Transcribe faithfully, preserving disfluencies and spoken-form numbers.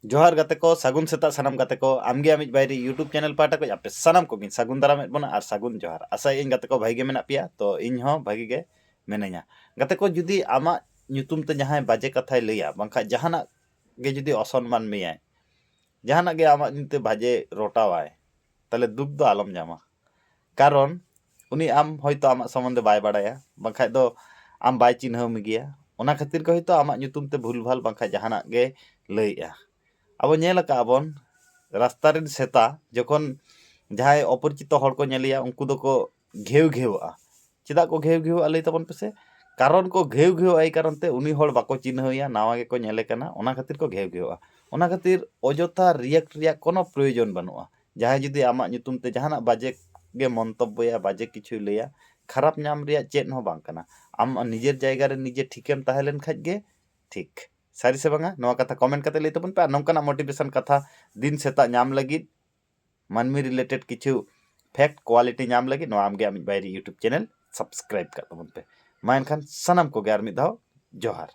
ᱡᱚᱦᱟᱨ ᱜᱟᱛᱮ ᱠᱚ, ᱥᱟᱹᱜᱩᱱ ᱥᱮᱛᱟᱜ ᱥᱟᱱᱟᱢ ᱜᱟᱛᱮ ᱠᱚ᱾ ᱟᱢᱜᱮ ᱟᱢᱤᱡ ᱵᱟᱭᱨᱤ YouTube ᱪᱮᱱᱮᱞ ᱯᱟᱦᱴᱟ ᱠᱷᱚᱱ ᱟᱯᱮ ᱥᱟᱱᱟᱢ ᱠᱚᱜᱮᱧ ᱥᱟᱹᱜᱩᱱ ᱫᱟᱨᱟᱢᱮᱫ ᱵᱚᱱᱟ ᱟᱨ ᱥᱟᱹᱜᱩᱱ ᱡᱚᱦᱟᱨ᱾ ᱟᱥᱟᱭᱟᱹᱧ ᱜᱟᱛᱮ ᱠᱚ ᱵᱷᱟᱜᱤ ᱜᱮ ᱢᱮᱱᱟᱜ ᱯᱮᱭᱟ, ᱛᱚ ᱤᱧ ᱦᱚᱸ ᱵᱷᱟᱜᱤ ᱜᱮ ᱢᱤᱱᱟᱹᱧᱟ᱾ ᱜᱟᱛᱮ ᱠᱚ, ᱡᱩᱫᱤ ᱟᱢᱟᱜ ᱧᱩᱛᱩᱢ ᱛᱮ ᱡᱟᱦᱟᱸᱭ ᱵᱟᱡᱮ ᱠᱟᱛᱷᱟᱭ ᱞᱟᱹᱭᱟ, ᱵᱟᱝᱠᱷᱟᱱ ᱡᱟᱦᱟᱱᱟᱜ ᱜᱮ ᱡᱩᱫᱤ ᱚᱥᱚᱱᱢᱟᱱ ᱢᱮᱭᱟᱭ, ᱡᱟᱦᱟᱱᱟᱜ ᱜᱮ ᱟᱢᱟᱜ ᱧᱩᱛᱩᱢ ᱛᱮ ᱵᱟᱡᱮ ᱨᱚᱴᱟᱣᱟᱭ, ᱛᱟᱦᱞᱮ ᱫᱩᱠ ᱫᱚ ᱟᱞᱚᱢ ᱧᱟᱢᱟ᱾ ᱠᱟᱨᱚᱱ ᱩᱱᱤ ᱟᱢ ᱦᱚᱭᱛᱳ ᱟᱢᱟᱜ ᱥᱚᱢᱚᱱᱫᱷᱮ ᱵᱟᱭ ᱵᱟᱲᱟᱭᱟ, ᱵᱟᱝᱠᱷᱟᱡ ᱫᱚ ᱟᱢ ᱵᱟᱭ ᱪᱤᱱᱦᱟᱹᱣ ᱢᱮᱜᱮᱭᱟ᱾ ᱚᱱᱟ ᱠᱷᱟᱹᱛᱤᱨ ᱜᱮ ᱦᱚᱭᱛᱳ ᱟᱢᱟᱜ ᱧᱩᱛᱩᱢ ᱛᱮ ᱵᱷᱩᱞ ᱵᱷᱟᱞ ᱵᱟᱝᱠᱷᱟᱡ ᱡᱟᱦᱟᱱᱟᱜ ᱜᱮ ᱞᱟᱹᱭᱮᱜᱼᱟ᱾ ᱟᱵᱚ ᱧᱮᱞ ᱟᱠᱟᱫ ᱵᱚᱱ, ᱨᱟᱥᱛᱟ ᱨᱮᱱ ᱥᱮᱛᱟ ᱡᱚᱠᱷᱚᱱ ᱡᱟᱦᱟᱸᱭ ᱚᱯᱚᱨᱤᱪᱤᱛᱚ ᱦᱚᱲ ᱠᱚ ᱧᱮᱞᱮᱭᱟ, ᱩᱱᱠᱩ ᱫᱚᱠᱚ ᱜᱷᱮᱣ ᱜᱷᱮᱣᱟᱜᱼᱟ᱾ ᱪᱮᱫᱟᱜ ᱠᱚ ᱜᱷᱮᱣ ᱜᱷᱮᱣᱟᱜᱼᱟ, ᱞᱟᱹᱭ ᱛᱟᱵᱚᱱ ᱯᱮᱥᱮ? ᱠᱟᱨᱚᱱ ᱠᱚ ᱜᱷᱮᱣ ᱜᱷᱮᱣᱟᱜᱼᱟ ᱮᱭ ᱠᱟᱨᱚᱱ ᱛᱮ, ᱩᱱᱤ ᱦᱚᱲ ᱵᱟᱠᱚ ᱪᱤᱱᱦᱟᱹᱣᱮᱭᱟ, ᱱᱟᱣᱟ ᱜᱮᱠᱚ ᱧᱮᱞᱮ ᱠᱟᱱᱟ, ᱚᱱᱟ ᱠᱷᱟᱹᱛᱤᱨ ᱠᱚ ᱜᱷᱮᱣ ᱜᱷᱮᱣᱟᱜᱼᱟ᱾ ᱚᱱᱟ ᱠᱷᱟᱹᱛᱤᱨ ᱚᱡᱚᱛᱷᱟ ᱨᱤᱭᱮᱠᱴ ᱨᱮᱭᱟᱜ ᱠᱳᱱᱳ ᱯᱨᱚᱭᱳᱡᱚᱱ ᱵᱟᱹᱱᱩᱜᱼᱟ᱾ ᱡᱟᱦᱟᱸᱭ ᱡᱩᱫᱤ ᱟᱢᱟᱜ ᱧᱩᱛᱩᱢ ᱛᱮ ᱡᱟᱦᱟᱱᱟᱜ ᱵᱟᱡᱮ ᱜᱮ ᱢᱚᱱᱛᱚᱵᱵᱚᱭᱟ, ᱵᱟᱡᱮ ᱠᱤᱪᱷᱩᱭ ᱞᱟᱹᱭᱟ, ᱠᱷᱟᱨᱟᱯ ᱧᱟᱢ ᱨᱮᱭᱟᱜ ᱪᱮᱫ ᱦᱚᱸ ᱵᱟᱝ ᱠᱟᱱᱟ᱾ ᱟᱢ ᱱᱤᱡᱮᱨ ᱡᱟᱭᱜᱟ ᱨᱮ ᱱᱤᱡᱮ ᱴᱷᱤᱠᱮᱢ ᱛᱟᱦᱮᱸ ᱞᱮᱱ ᱠᱷᱟᱡ ᱜᱮ ᱴᱷᱤᱠ᱾ ᱥᱟᱹᱨᱤ ᱥᱮ ᱵᱟᱝᱟ, ᱱᱚᱣᱟ ᱠᱟᱛᱷᱟ ᱠᱚᱢᱮᱱᱴ ᱠᱟᱛᱮ ᱞᱟᱹᱭ ᱛᱟᱵᱚᱱ ᱯᱮ᱾ ᱟᱨ ᱱᱚᱝᱠᱟᱱᱟᱜ ᱢᱳᱴᱤᱵᱷᱮᱥᱚᱱ ᱠᱟᱛᱷᱟ ᱫᱤᱱ ᱥᱮᱛᱟᱜ ᱧᱟᱢ ᱞᱟᱹᱜᱤᱫ, ᱢᱟᱹᱱᱢᱤ ᱨᱤᱞᱮᱴᱮᱰ ᱠᱤᱪᱷᱩ ᱯᱷᱮᱠᱴ ᱠᱳᱣᱟᱞᱤᱴᱤ ᱧᱟᱢ ᱞᱟᱹᱜᱤᱫ, ᱱᱚᱣᱟ ᱟᱢᱜᱮ ᱟᱢᱤᱡ ᱵᱟᱭᱨᱤ YouTube ᱪᱮᱱᱮᱞ ᱥᱟᱵᱥᱠᱨᱟᱭᱤᱵ ᱠᱟᱜ ᱛᱟᱵᱚᱱ ᱯᱮ᱾ ᱢᱟ ᱮᱱᱠᱷᱟᱱ ᱥᱟᱱᱟᱢ ᱠᱚᱜᱮ ᱟᱨ ᱢᱤᱫ ᱫᱷᱟᱣ ᱡᱚᱦᱟᱨ᱾